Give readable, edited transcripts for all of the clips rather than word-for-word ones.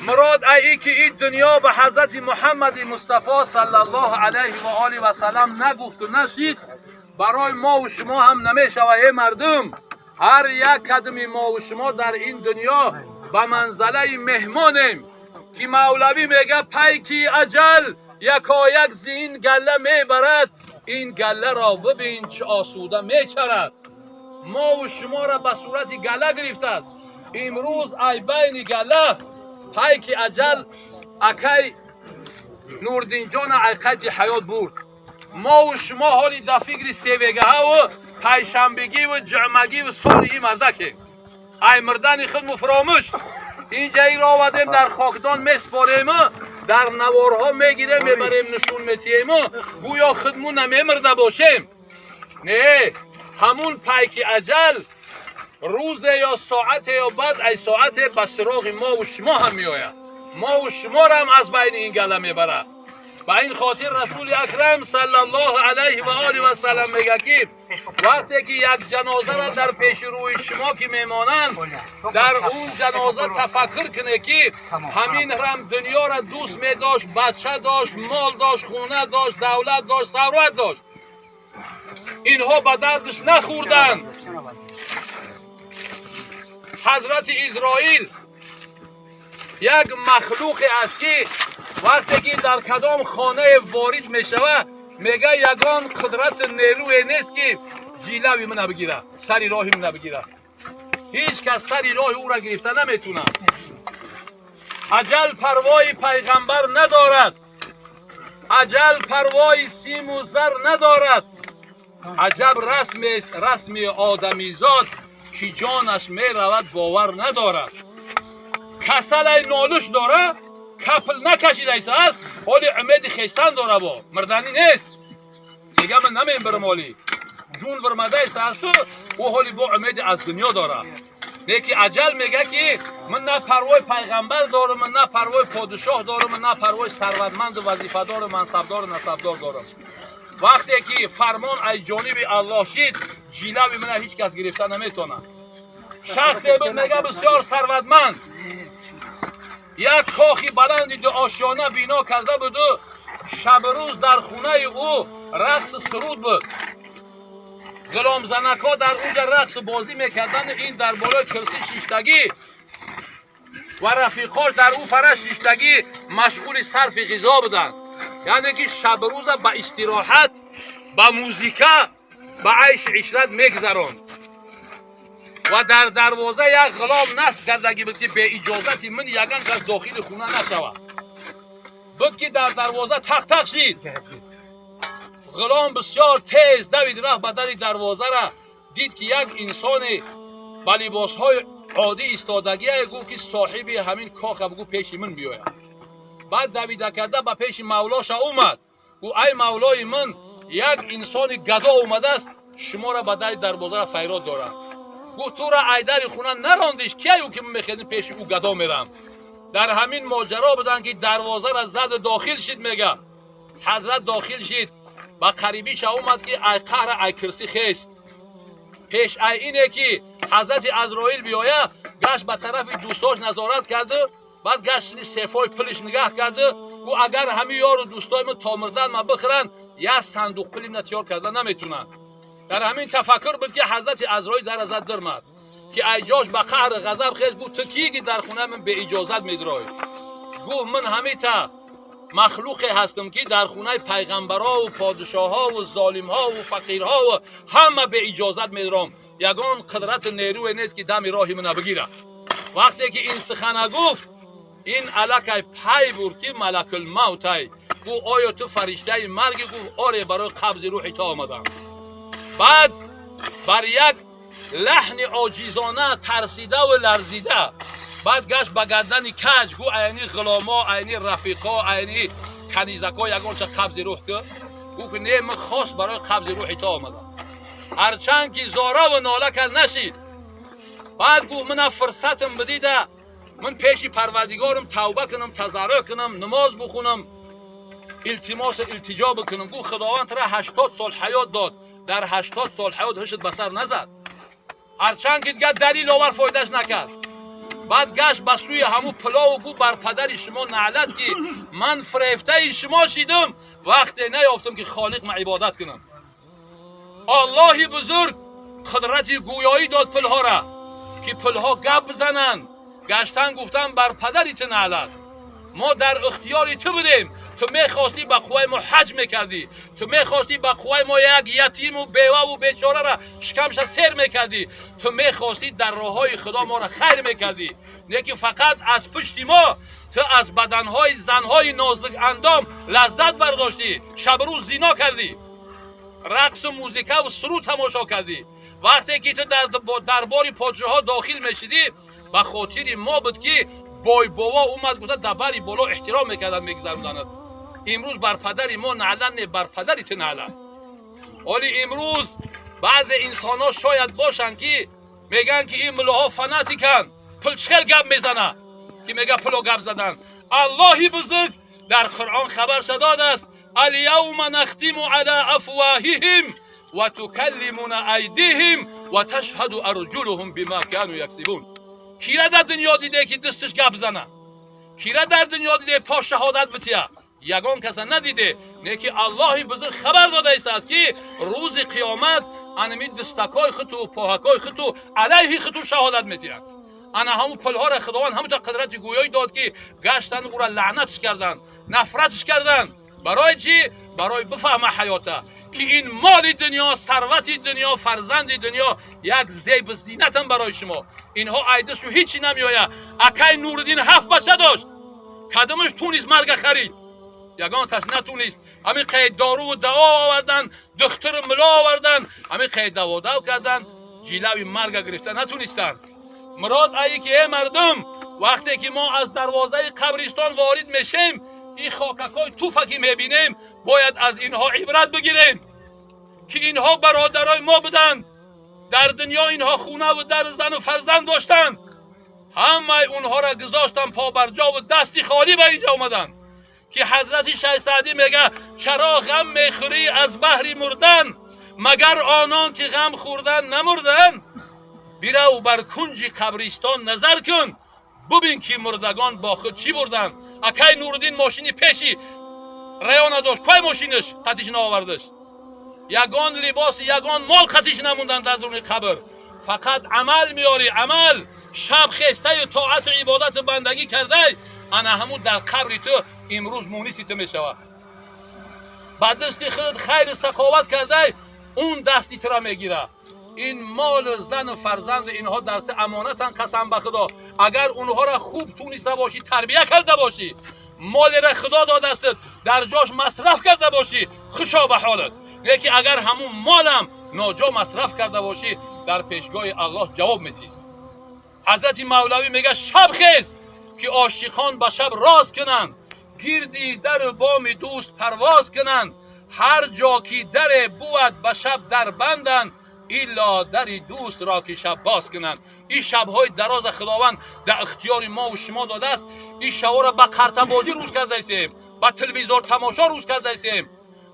Мурод ай ки ин дунё ба ҳазрати Муҳаммади Мустафо саллаллоҳу алайҳи ва олиҳи васаллам нагуфту нашид, барои мову шумо ҳам намешавад. Эй мардум, ҳар як қадами мову шумо дар ин дунё ба манзалаи меҳмонем, ки Мавлавӣ мега: «Пайки аҷал якояк зи ин галла мебарад, ин галларо бибин, чӣ осуда мечарад». Мову шуморо ба сурати галла гирифтааст. Имрӯз ай байни галла пайки аҷал акай Нурдинҷона ай қайди ҳаёт бурд. Мову шумо ҳоли дар фикри севегаҳаву пайшанбегиву ҷумъагиву соли ин мардакем. Ай мурдани худ муфаромӯш инҷа иро овардем, дар хокдон меспорему, дар наворҳо мегирем, мебарем, нишон метиҳему, гӯё худму намемирда бошем. Не, ҳамун пайки аҷал рӯзе ё соате ё баъд ай соате ба суроғи мову шумо ҳам меояд, мову шуморо ҳам аз байни ин гала мебарад. Ба ин хотир Расули Акрам саллаллоҳу алайҳи ва олиҳи васаллам мега, ки вақте ки як ҷанозаро дар пеши рӯи шумо ки мемонанд, дар он ҷаноза тафаккур кунед, ки ҳамин ҳам дунёро дӯст медошт, бача дошт, мол дошт, хона дошт, давлат дошт, сарват дошт. Инҳо ба дардаш нахӯрданд. Ҳазрати Изроил як махлуқе аст, ки вақте ки дар кадом хонае ворид мешавад, мега: «Ягон қудрати нерӯе нест, ки ҷилави мана бигира, сари роҳи мана бигира». Ҳеҷ кас сари роҳи ӯра гирифта наметунад. Аҷал парвои пайғамбар надорад, аҷал парвои симу зар надорад. Аҷаб расмест расми одамизод, ки ҷонаш меравад, бовар надорад. Касалай нолуш дора, капл накашидайса аст, ҳоли умеди хестан дора, бо мирданӣ нест. Мега: «Ман намембирам». Ҳоли ҷун бирмадайса асту ӯ ҳоли бо умеди аз дунё дора. Леки аҷал мега, ки ман на парвои пайғамбар дорам, на парвои подишоҳ дорам, на парвои сарватманду вазифадору мансабдору насабдор дорам. Вақте ки фармон аз ҷониби Аллоҳ шид, ҷилави мана ҳеҷ кас гирифта наметавонад. Шахсе буд, мега, бисёр сарватманд, як кохи баланди дуошёна бино карда буду, шабу рӯз дар хонаи ӯ рақсу суруд буд. Ғуломзанакҳо дар унҷа рақсу бозӣ мекарданд. Ин дар болои кирсӣ шиштагӣ ва рафиқош дар ӯ фара шиштагӣ машғули сарфи ғизо буданд. Яъне ки шабу рӯза ба истироҳат, ба музика, ба айши ишрат мегузаронд. Ва дар дарвоза як ғулом насб кардагӣ буд, ки беиҷозати ман яган кас дохили хона нашавад. Буд, ки дар дарвоза тақ-тақ шид. Ғулом бисёр тез давид, рафт ба дари дарвозара, дид, ки як инсоне ба либосҳои оддӣ истодагие. Гуфт, ки соҳиби ҳамин коха бигӯ пеши ман биёяд. Баъд давида карда ба пеши мавлоша омад. Гӯ: «Ай мавлои ман, як инсони гадо омадааст, шуморо ба дари дарвозара файрод дорад». Гуфт: «Тура ай дари хона нарондиш, кияю, ки ман мехезем, пеши ӯ гадо мерам?» Дар ҳамин моҷаро буданд, ки дарвозара заду дохил шид. Мега, ҳазрат дохил шид, ба қарибиша омад, ки ай қаҳра ай кирсӣ хест. Пеш ай ине ки ҳазрати Азроил биёя, гашт, ба тарафи дӯстош назорат карду, баъд гашт, сефои пулиш нигаҳ карду, гӯ: «Агар ҳамин ёру дӯстои ман то мурдан ма бихӯранд, як сандуқ пули мана тиёр карда наметунанд». Дар ҳамин тафаккур буд, ки ҳазрати Азроил дар азад дирмад, ки айҷош ба қаҳру ғазаб хез. Гуфт: «Ту кӣ, ки дар хонаи ман беиҷозат медироӣ?» Гуфт: «Ман ҳамита махлуқе ҳастам, ки дар хонаи пайғамбарову подишоҳову золимҳову фақирҳову ҳама беиҷозат медиром. Ягон қудрату нерӯе нест, ки дами роҳи мана бигирад». Вақте ки ин сухана гуфт, ин аллакай пай бурд, ки малакулмавтай. Гуфт: «Оё ту фариштаи маргӣ?» Гуфт: «Оре, барои қабзи рӯҳи ту омадам». Баъд бар як лаҳни оҷизона, тарсидаву ларзида, баъд гашт ба гардани каҷ, гӯ: «Айни ғуломо, айни рафиқо, айни канизако ягонча қабзи рӯҳ кӯ». Гӯ, ки не, ман хос барои қабзи рӯҳи ту омадам. Ҳарчанд ки зораву нола кард, нашид. Баъд гуфт: «Мана фурсатам бидида, ман пеши Парвардигорам тавба кунам, тазарруъ кунам, намоз бихонам, илтимосу илтиҷо бикунам». Гуфт: «Худованд тура 80 сол ҳаёт дод, дар 80 сол ҳаёт ҳушт ба сар назад». Ҳарчанд ки дигар далил овар, фоидаш накард. Баъд гашт ба сӯи ҳамун пилову гуфт: «Бар падари шумо наълат, ки ман фирефтаи шумо шидам, вақте наёфтам, ки Холиқ ма ибодат кунам». Аллоҳи бузург қудрати гӯёӣ дод пилҳора, ки пилҳо гап бизананд. Гаштан гуфтан: «Бар падари ту наълат, мо дар ихтиёри ту будем, ту мехостӣ, ба қувваи мо ҳаҷ мекардӣ, ту мехостӣ, ба қувваи мо як ятиму беваву бечораро шикамша сер мекардӣ, ту мехостӣ, дар роҳҳои Худо моро хайр мекардӣ, лекин фақат аз пушти мо ту аз баданҳои занҳои нозикандом лаззат бардоштӣ, шабрӯз зино кардӣ, рақсу музикаву суруд тамошо кардӣ. Вақте ки ту дар дарбори подшоҳҳо дохил мешидӣ, ба хотири мо буд, ки бойбово омад гуфта, дар бари боло эҳтиром мекарданд, мегузаронданд. Имрӯз бар падари мо наълат не, бар падари ту наълат». Ҳоли имрӯз баъзе инсонҳо шояд бошанд, ки мегӯянд, ки ин муллоҳо фанатиканд, пул чӣ хел гап мезана, ки мега пуло гап задан. Аллоҳи бузург дар Қуръон хабарша додааст: «اليوم نختم على أفواههم وتكلمنا أيديهم وتشهد أرجلهم بما كانوا يكسبون». Кира дар дунё диде, ки дасташ гап зана? Кира дар дунё диде, по шаҳодат бития? Ягон каса надиде. Не ки Аллоҳи бузург хабар додаистааст, ки рӯзи қиёмат анами дастакҳои худту, поҳакҳои худту алайҳи худту шаҳодат метиҳанд. Ана ҳамун пулҳоро Худованд ҳамута қудрати гӯёӣ дод, ки гаштанд, ӯра лаънатш карданд, нафратш карданд. Барои чӣ? Барои бифаҳма ҳаёта, ки ин моли дунё, сарвати дунё, фарзанди дунё як зебу зинатам барои шумо. Инҳо айдасу ҳичи намеояд. Акай Нуриддин ҳафт бача дошт, кадомаш тунист марга харид? Ягонташ натунист. Ҳамин қайд доруву даво овардан, духтуру муло овардан, ҳамин қайд даводав кардан, ҷилави марга гирифта натунистанд. Мурод ае ки, э мардум, вақте ки мо аз дарвозаи қабристон ворид мешем, ин хокакҳои тупа ки мебинем, бояд аз инҳо ибрат бигирем, ки инҳо бародарои мо буданд дар дунё, инҳо хунаву дару зану фарзанд доштанд, ҳамаи онҳоро гузоштанд побарҷову дасти холӣ ба инҷа омаданд. Ки ҳазрати Шайх Саъдӣ мега: «Чаро ғам мехӯрӣ аз баҳри мурдан? Магар онон ки ғам хӯрдан намурдан? Бирав, бар кунҷи қабристон назар кун, бубин, ки мурдагон бо худ чӣ бурданд». Акай Нуриддин мошини пеши района дошт, кой мошинаш қатиш наовардаш, ягон либос, ягон мол қатиш намондан дар дуруни қабр. Фақат амал меёрӣ, амал шаб хестаю тоату ибодату бандагӣ кардай, ана ҳамун дар қабри ту имрӯз муниси ту мешавад. Ба дасти худ хайру саховат кардай, он дасти тура мегирад. Ин молу зану фарзанду инҳо дар ту амонатан, қасам ба Худо, агар онҳоро хуб туниста бошӣ, тарбия карда бошӣ, молеро Худо додастат, дар ҷош масраф карда бошӣ, хушо ба ҳолат. Лекин агар ҳамун молам ноҷо масраф карда бошӣ, дар пешгоҳи Аллоҳ ҷавоб метиҳӣ. Ҳазрати Мавлавӣ мега: «Шаб хез, ки ошиқон ба шаб роз кунанд, гирди дару боми дӯст парвоз кунанд. Ҳар ҷо ки даре бувад, ба шаб дар банданд, илло дари дӯстро ки шаб боз кунанд». Ин шабҳои дароза Худованд дар ихтиёри мову шумо додааст. Ин шабҳоро ба қартабозӣ рӯз кардаистем, ба телевизор тамошо рӯз кардаистем,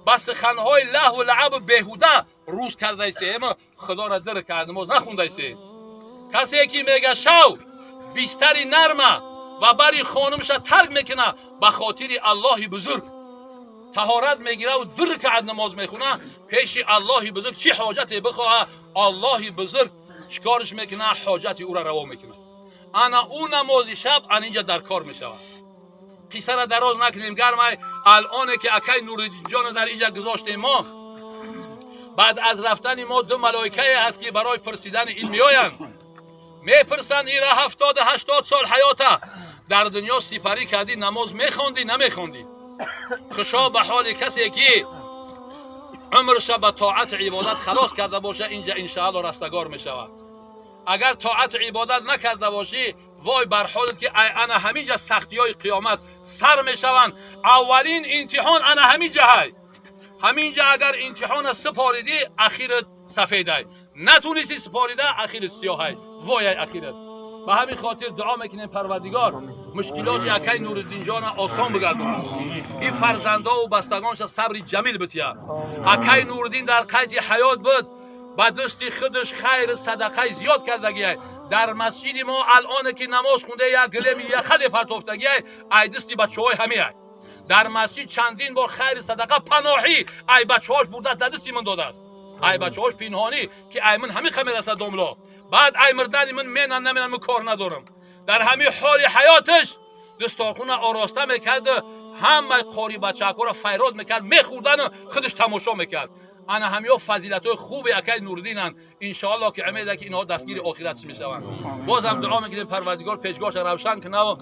ба суханҳои лаҳву лаъабу беҳуда рӯз кардаистем, Худоро ду ракаат намоз нахондаистем. Касе ки мега шав бистари нарма ва бари хонумша тарк мекуна, ба хотири Аллоҳи бузург таҳорат мегираву ду ракаат намоз мехуна, пеши Аллоҳи бузург чӣ ҳоҷате бихоҳа, Аллоҳи бузург чикориш мекуна? Ҳоҷати ӯра раво мекунад. Ана ӯ намози шаб ан инҷа дар кор мешавад. Қиссара дароз накунем. Гармай алоне ки акай Нуриддинҷона дар инҷа гузоштем мо, баъд аз рафтани мо ду малоикае ҳаст, ки барои пурсидани ин меоянд, мепурсанд ира: 70-80 сол ҳаёта дар дунё сипарӣ кардӣ, намоз мехондӣ, намехондӣ? Хушо ба ҳоли касе, ки умрша ба тоату ибодат халос карда боша, инҷа иншаалло растагор мешавад. Агар тоату ибодат накарда бошӣ, вой бар ҳолат, ки ана ҳаминҷа сахтиҳои қиёмат сар мешаванд. Аввалин имтиҳон ана ҳаминҷа ҳай. Ҳаминҷа агар имтиҳона супоридӣ, ахират сафедай, натунистӣ супорида, ахират сиёҳай, войай ахират. Ба ҳамин хотир дуо мекунем: Парвардигор мушкилоти акай Нуриддинҷона осон бигардонад, ин фарзандову бастагонша сабри ҷамил битиҳад. Акай Нуриддин дар қайди ҳаёт буд, ба дасти худаш хайру садақаи зиёд кардагиай. Дар масҷиди мо алоне ки намоз хунда, як гилеми яхаде партофтагӣ ай дасти бачаҳои ҳамиай. Дар масҷид чандин бор хайри садақа паноҳӣ ай бачаҳош бурдааст, дар дасти ман додааст. Ай бачаҳош пинҳонӣ, ки ай ман ҳамин қа мерасад домло. Баъд ай мирдани ман менан, наменан, ман кор надорам. Дар ҳамин ҳоли ҳаёташ дастархона ороста мекард, ҳамаи қори бачаҳакоро файрод мекард, мехӯрдану худаш тамошо мекард. Ана ҳамиҳо фазилатҳои хуби акай Нуриддинанд. Иншоалло, ки умеда ки инҳо дастгири охиратш мешаванд. Бозам дуо мекунем, Парвардигор пешгоҳша равшан кунаву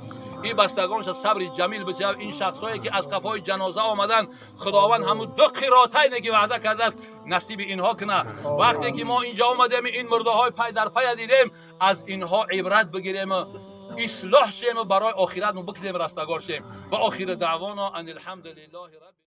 ин бастагонша сабри ҷамил битиҳад. Ин шахсҳое ки аз қафои ҷаноза омаданд, Худованд ҳамун ду қиротайне ки ваъда кардааст, насиби инҳо кунад. Вақте ки мо инҷо омадем, ин мурдаҳои пай дар пая дидем, аз инҳо ибрат бигирему ислоҳ шему барои охиратмо бикунем, растагор шем. Ва охири даъвоно ан алҳамдулиллоҳи рабби.